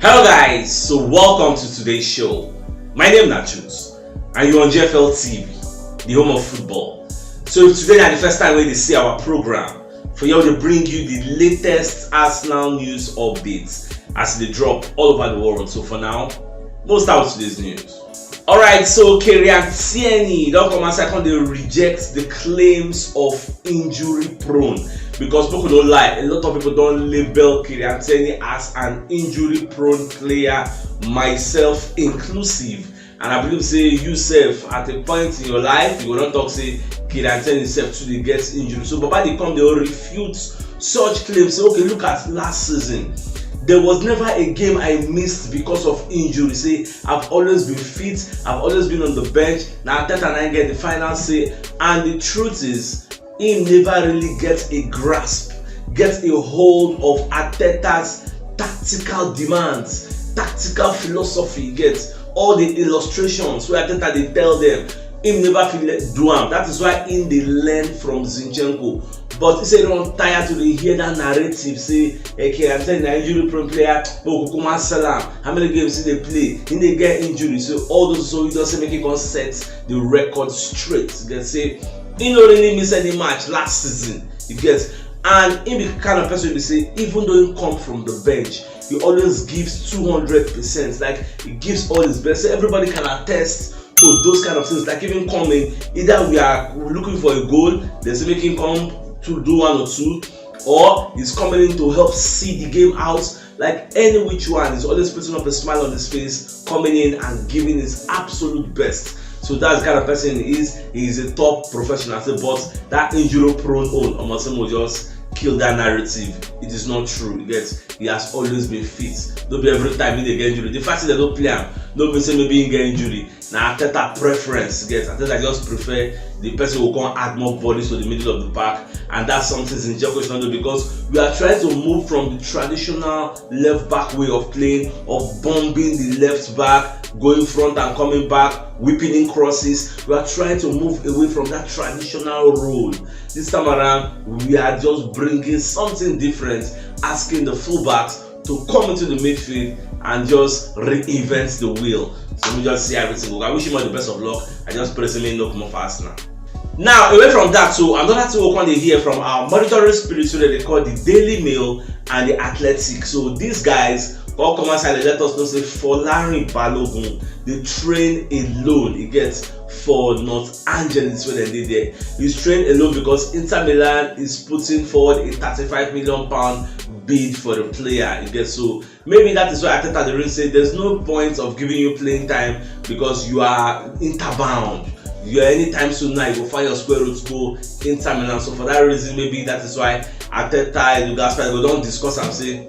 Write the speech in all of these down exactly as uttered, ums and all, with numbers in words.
Hello guys, so welcome to today's show. My name na Chuks and you're on G F L T V, the home of football. So if today na the first time wey you dey see our program, for here we dey bring you the latest Arsenal news updates as e dey drop all over the world. So for now, we'll start with today's news. Alright, so Kieran Tierney don come outside come dey reject the claims of injury prone, because people no lie, a lot of people don label Kieran Tierney as an injury prone player, myself inclusive. And I believe say you sef, at a point in your life, you go don talk say Kieran Tierney sef too dey get injury. So Baba dey come dey refute such claims. Say, okay, look at last season. There was never a game I missed because of injury. Say, I've always been fit, I've always been on the bench. Now Arteta now get the final say. And the truth is, him never really get a grasp, get a hold of Arteta's tactical demands, tactical philosophy. Get all the illustrations where Arteta dey tell them, him never fit let do am. That is why him dey learn from Zinchenko. But he say he don tire to dey hear that narrative say, okay, I'm telling you, injury prone player, but Kukuma Salam, how many games he dey play? He dey get injury. So all those, so he don say make he come set the record straight. You get say he no really miss any match last season. You get, and he be the kind of person we say, even though he come from the bench, he always gives two hundred percent. Like, he gives all his best. So everybody can attest to those kind of things. Like, even coming, either we are looking for a goal, they say make him come to do one or two, or he's coming in to help see the game out. Like, any which one, he's always putting up a smile on his face, coming in and giving his absolute best. So that's the kind of person he is. He is a top professional. But that injury prone own, Omo Osimhen just kill that narrative. It is not true. You get, he has always been fit. No be every time he dey get injury. The fact that they don't play him, no be say maybe he get injury. Now Arteta preference, get, Arteta just prefer the person who can add more bodies to the middle of the park, and that's something Zinchenko should not do, because we are trying to move from the traditional left back way of playing, of bombing the left back, going front and coming back, whipping in crosses. We are trying to move away from that traditional role. This time around, we are just bringing something different, asking the fullbacks to come into the midfield and just reinvent the wheel. So we just see everything go. I wish him all the best of luck. I just pray say make he no come off Arsenal. Now, away from that, so another thing we come dey hear from our monitoring spirits wey dem dey call the Daily Mail and the Athletic. So these guys all come outside and let us know say Folarin Balogun dey train alone, he get, for Los Angeles wey dem dey there. He's trained alone because Inter Milan is putting forward a thirty-five million pound bid for the player, you get. So maybe that is why Arteta dey really say there's no point of giving you playing time because you are Inter bound. You are, anytime soon now you go find your square root, go Inter Milan. So for that reason, maybe that is why Arteta and Lucas Perez go don discuss am say,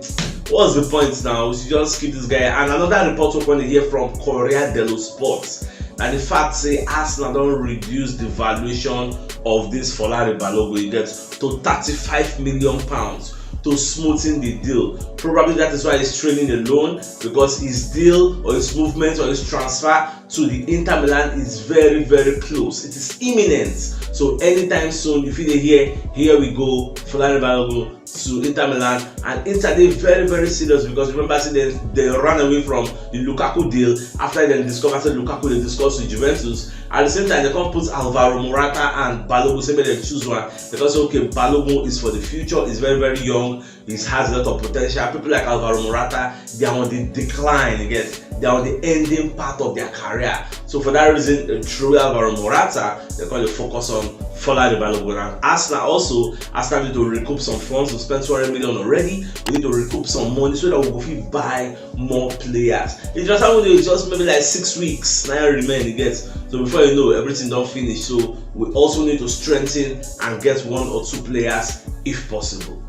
what's the point now? We should just keep this guy. And another report we come dey hear from Corriere dello Sport na the fact say Arsenal don reduce the valuation of this Folarin Balogun, you get, to thirty-five million pounds to smoothen the deal. Probably that is why he's training alone, because his deal or his movement or his transfer to the Inter Milan is very, very close. It is imminent. So anytime soon, if you dey hear, here we go, Folarin Balogun to Inter Milan, and Inter dey very, very serious because remember say they, they run away from the Lukaku deal after they discover say Lukaku dey discuss with Juventus. At the same time, they come put Alvaro Morata and Balogun, say make dem choose one, because okay, Balogun is for the future, he's very, very young, he has a lot of potential. People like Alvaro Morata, they are on the decline, you get, they are on the ending part of their career. So for that reason, they throw Alvaro Morata, they come dey focus on Folarin Balogun. And Arsenal also, Arsenal need to recoup some funds. We spent two hundred million already. We need to recoup some money so that we go fit buy more players. It's just how we just maybe like six weeks now remain, you get. So before you know, everything don finish. So we also need to strengthen and get one or two players if possible.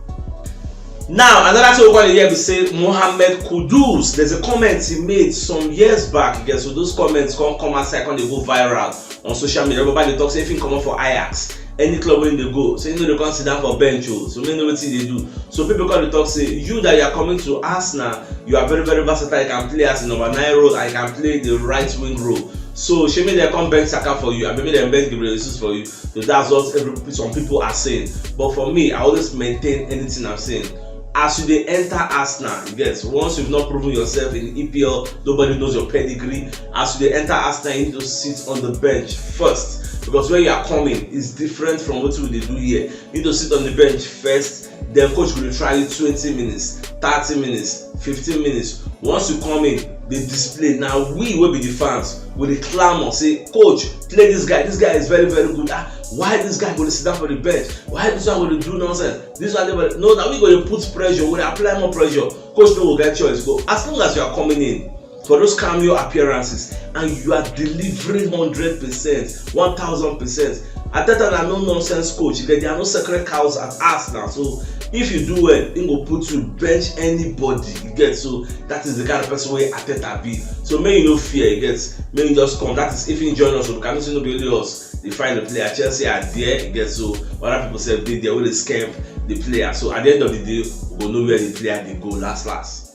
Now, another thing we come dey hear be say Mohammed Kudus, there's a comment he made some years back, you get. So those comments come come outside, come dey go viral on social media. Everybody dey talk say if he comot for Ajax, any club wey he dey go, say he no dey come sit down for bench o. So make he know wetin he dey do. So people come dey talk say you that you are coming to Arsenal, you are very, very versatile. You can play as a number nine role and you can play the right wing role. So shey make dem come bench Saka for you, abi make dem bench Gabriel Jesus for you. So that's what every, some people are saying. But for me, I always maintain anything I'm saying. As you dey enter Arsenal, you get, once you've not proven yourself in E P L, nobody knows your pedigree. As you dey enter Arsenal, you need to sit on the bench first, because when you are coming, it's different from what we dey do here. You need to sit on the bench first. Then coach go dey try you twenty minutes, thirty minutes, fifteen minutes. Once you come in, dey display. Now we wey be the fans, we dey clamor say, "Coach, play this guy. This guy is very, very good. Ah, why this guy go dey sit down for the bench? Why this one go dey do nonsense? This one dey very," no, now we go dey put pressure. We dey apply more pressure. Coach no go get choice. Go, as long as you are coming in for those cameo appearances and you are delivering hundred percent, one thousand percent. Arteta na no nonsense coach. You get, there are no sacred cows at Arsenal. So if you do well, he go put you bench anybody. You get, so that is the kind of person wey Arteta be. So make you no fear. You get, make you just come. That is if you join us. So we can say no be only us dey find the player. Chelsea are there. You get, so other people sef dey there wey dey scamp the player. So at the end of the day, we go know where the player dey go last last.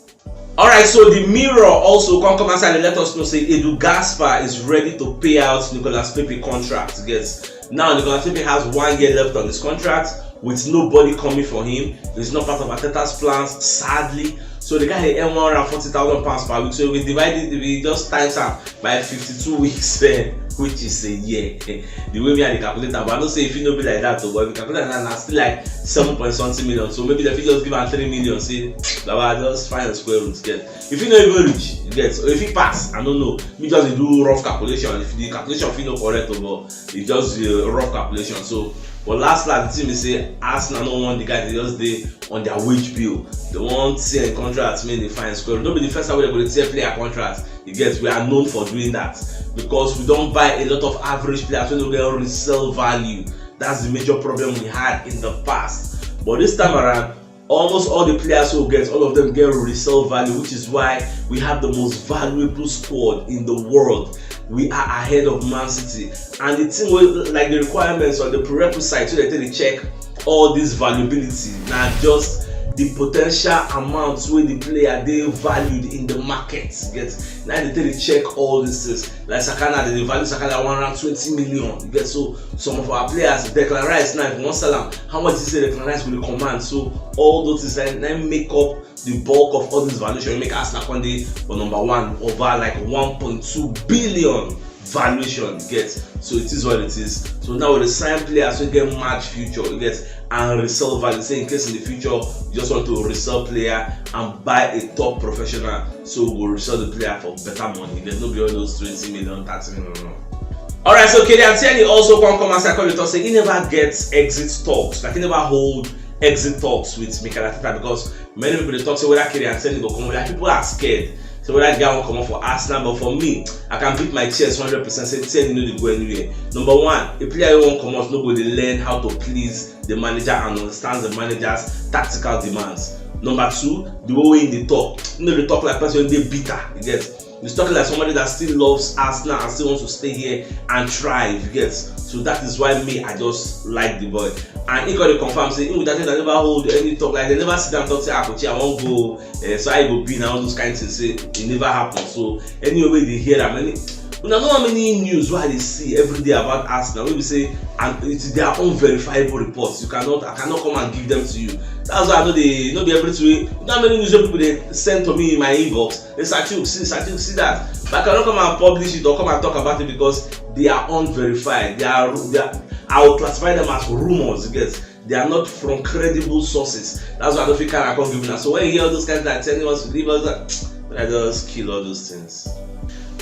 Alright, so the Mirror also come come outside and let us know say Edu Gaspar is ready to pay out Nicolas Pepe contract. Yes, now Nicolas Pepe has one year left on his contract with nobody coming for him. He's not part of Arteta's plans, sadly. So the guy dey earn one hundred forty thousand pounds per week. So if we divide it, if we just times am by fifty-two weeks, eh, which is a year. The way me I dey calculate am, but I know say if e no be like that, oh, but if you calculate am now, na still like seven point something million. So maybe dem fit just give am three million. Say, "Baba, just find your square root." Get, if e no even reach, you get, or if e pass, I don't know. Me just dey do rough calculation. If the calculation fit no correct, oh, but e just be a rough calculation. So, but last last, the thing be say Arsenal no want the guy to just dey on their wage bill. They want tear contract, make they find square. No be the first time wey they go dey tear player contract. You get, we are known for doing that because we don't buy a lot of average players wey no get resale value. That's the major problem we had in the past. But this time around, almost all the players who get, all of them get resale value, which is why we have the most valuable squad in the world. We are ahead of Man City. And the thing wey, like, the requirements or the prerequisites wey dem take dey check all this valuability na just the potential amount wey the player dey valued in the market. Get, na im dem take dey check all these things. Like Saka now, dem dey value Saka like one hundred twenty million. You get, so some of our players, Declan Rice now, if you wan sell am, how much you say Declan Rice go dey command? So all those things na, na im make up the bulk of all this valuation, make Arsenal come dey for number one over like one point two billion valuation. Get, so it is what it is. So now we dey sign players wey get match future, you get, and resell value. Say in case in the future you just want to resell player and buy a top professional, so we go resell the player for better money. There's no be all those twenty million, thirty million. No. Alright, so Kylian Tierney also come come outside come dey talk say he never get exit talks, like he never hold exit talks with Mikel Arteta because many people dey talk say whether Kylian Tierney go come, like, people are scared. So whether the guy wan comot for Arsenal, but for me, I can beat my chest hundred percent say Tierney no dey go anywhere. Number one, a player wey wan comot no go dey learn how to please the manager and understand the manager's tactical demands. Number two, the way wey he dey talk, he no dey talk like person wey dey bitter. You get, he's talking like somebody that still loves Arsenal and still wants to stay here and thrive. You get, so that is why me, I just like the boy. And he come dey confirm say him with Arteta never hold any talk, like, they never sit down talk say, "Ah, coach, I wan go, eh, so I go be now," all those kind things. Say e never happen. So anyway, wey dey hear am, any, una know how many news wey I dey see every day about Arsenal wey be say, and it's their own verifiable reports. You cannot, I cannot come and give them to you. That's why I no dey, no be everything wey, you know how many news wey people dey send to me in my inbox? Say, "Sir Chuks, see, Sir Chuks, see that." But I cannot come and publish it or come and talk about it because they are unverified. They are, they are, I will classify them as rumors. You get, they are not from credible sources. That's why I don't feel, can I come give una. So when you hear all those kinds of things, anyone to leave us, I just kill all those things.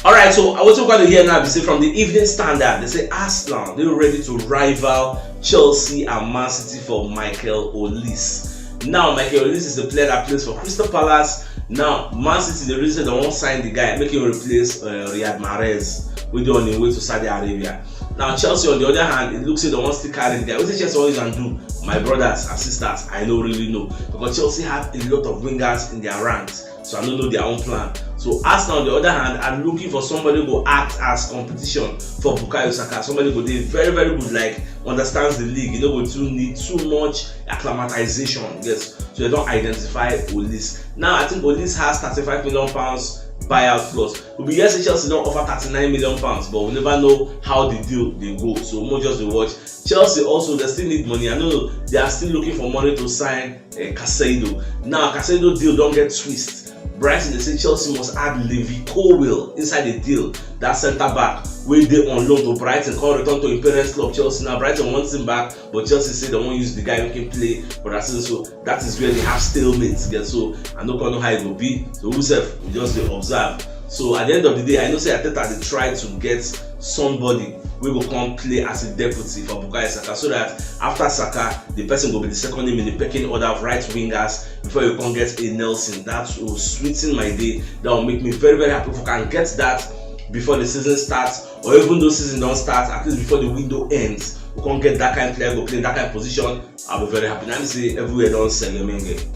Alright, so wetin we gonna hear now be say from the Evening Standard, they say Arsenal dey ready to rival Chelsea and Man City for Michael Olise. Now, Michael Olise is a player that plays for Crystal Palace. Now, Man City, the reason they won't sign the guy, make him replace, uh, Riyad Mahrez, wey dey on him way to Saudi Arabia. Now, Chelsea, on the other hand, it looks like they won't still carry the guy. What Chelsea always and do, my brothers and sisters, I don't really know. Because Chelsea have a lot of wingers in their ranks. So I don't know their own plan. So Arsenal, on the other hand, are looking for somebody who go act as competition for Bukayo Saka. Somebody who dey very, very good, like, understands the league. You know, go too need too much acclimatization. Yes. So they don't identify Olise. Now, I think Olise has thirty-five million pounds buyout clause. We be hear say Chelsea don offer thirty-nine million pounds, but we never know how the deal dey go. So we just dey watch. Chelsea also, they still need money. I know they are still looking for money to sign uh, Casado. Now Casado deal don get twist. Brighton dey say Chelsea must add Levi Colwill inside the deal. That centre back wey dey on loan to Brighton come return to im parents club Chelsea. Now Brighton wants him back, but Chelsea say they wan use the guy make him play for that season. So that is where they have stalemate get. So I no come know how e go be. So we sef we just dey observe. So at the end of the day, I know say Arteta dey try to get somebody wey go come play as a deputy for Bukayo Saka, so that after Saka, the person go be the second name in the pecking order of right wingers before you come get a Nelson. That will sweeten my day. That will make me very, very happy if we can get that before the season starts, or even though season don start, at least before the window ends, we come get that kind player go play in that kind position. I'll be very happy. Now me say everywhere don sell menge.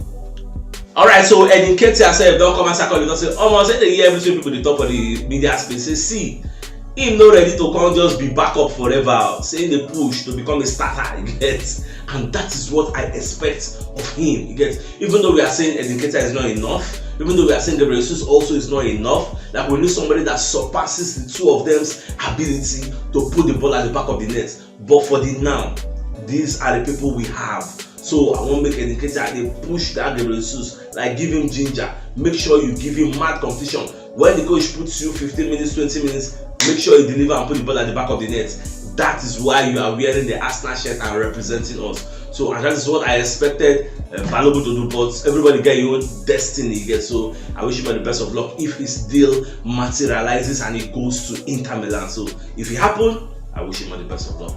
Alright, so Edin Ketia sef don come outside come dey talk say, omo, say dey hear everything people dey talk for the media space, say see, him no ready to come just be backup forever, say him dey push to become a starter, you get? And that is what I expect of him, you get? Even though we are saying Edin Ketia is not enough, even though we are saying Gabriel Jesus also is not enough, like, we need somebody that surpasses the two of them's ability to put the ball at the back of the net. But for the now, these are the people we have. So I wan make Edin Ketia dey push that Gabriel Jesus, like, give him ginger, make sure you give him mad competition. When the coach puts you fifteen minutes, twenty minutes, make sure you deliver and put the ball at the back of the net. That is why you are wearing the Arsenal shirt and representing us. So, and that is what I expected uh, Balogun to do. But everybody get your own destiny, you get? So I wish him all the best of luck if his deal materializes and he goes to Inter Milan. So if it happen, I wish him all the best of luck.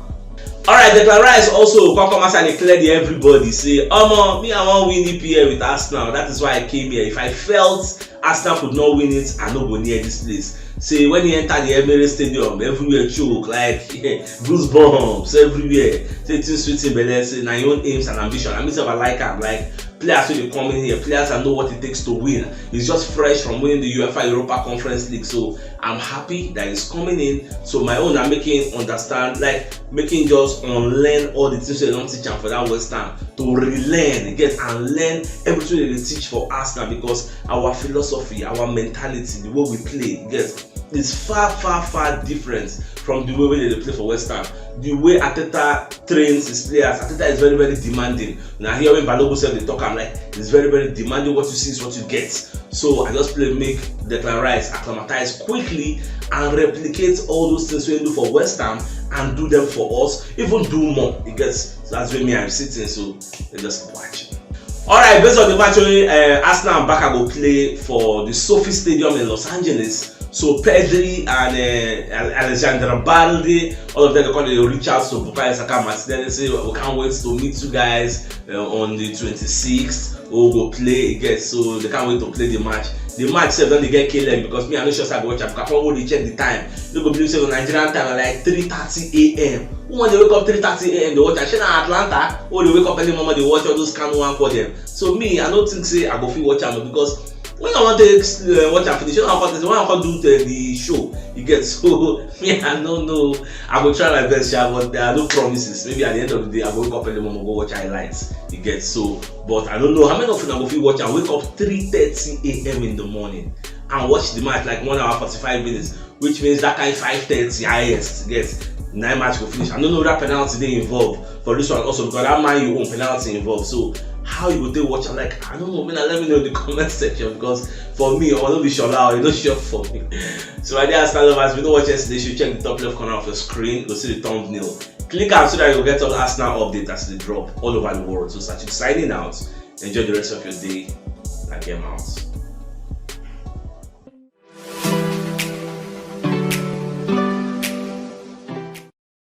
Alright, Declan Rice also come come outside and clear the everybody. Say, omo, me, I wan win E P L with Arsenal. That is why I came here. If I felt Arsenal could not win it, I no go near this place. Say when he enter the Emirates Stadium, everywhere choke, like goosebumps everywhere. Say things sweet him belle. Say na him own aims and ambition. I mean, sef, I like am. Like, players wey dey come in here, players that know what it takes to win. He's just fresh from winning the UEFA Europa Conference League, so I'm happy that he's coming in. So my own, I'm making him understand, like, making him just unlearn all the things wey dem don teach am for that West Ham, to relearn, get, and learn everything wey dem dey teach for Arsenal, because our philosophy, our mentality, the way we play, get, is far, far, far different from the way wey dem dey play for West Ham. The way Arteta trains his players, Arteta is very, very demanding. Now, hearing Balogun sef dey talk am, like, it's very, very demanding. What you see is what you get. So I just play make Declan Rice acclimatize quickly and replicate all those things wey he do for West Ham and do them for us, even do more. You get? So that's where me I'm sitting. So let's just keep watching. Alright, based on the match wey uh, Arsenal and Barca go play for the SoFi Stadium in Los Angeles, so Pedri and uh, Alexandre Balde, all of them, they come dey reach out to Bukayo Saka, Martinelli, say, we can't wait to meet you guys uh, on the twenty-sixth. We go play again, so they can't wait to play the match. The match sef don dey get K L M, because me, I no sure say I go watch am, because I come go dey check the time. You go believe say for Nigerian time na like three thirty a.m. Who wan dey wake up three thirty a.m. dey watch am? Shey na Atlanta wey dey wake up early morning dey watch all those Kano one for them? So me, I no think say I go fit watch am, because when I wan take uh, watch am finish, when I come when I come do the, the show, you get? So me, I no know. I go try my best, sha, but there are no promises. Maybe at the end of the day, I go wake up early morning, go watch highlights, you get? So, but I don't know how many of una go fit watch am, wake up three thirty a.m. in the morning and watch the match, like, one hour forty-five minutes, which means that kind five thirty highest, get, nine match go finish. I no know that penalty dey involved for this one also, because that Man U own penalty involved. So how you go take watch am? Like, I don't know, man. Let me know in the comment section, because for me, I wan no be Shola, you no sure for me. So my dear Arsenal lovers, if you no watch yesterday, you should check the top left corner of your screen. You go see the thumbnail. Click am so that you get all Arsenal updates as they drop all over the world. So Sachik signing out. Enjoy the rest of your day. Like, I'm out.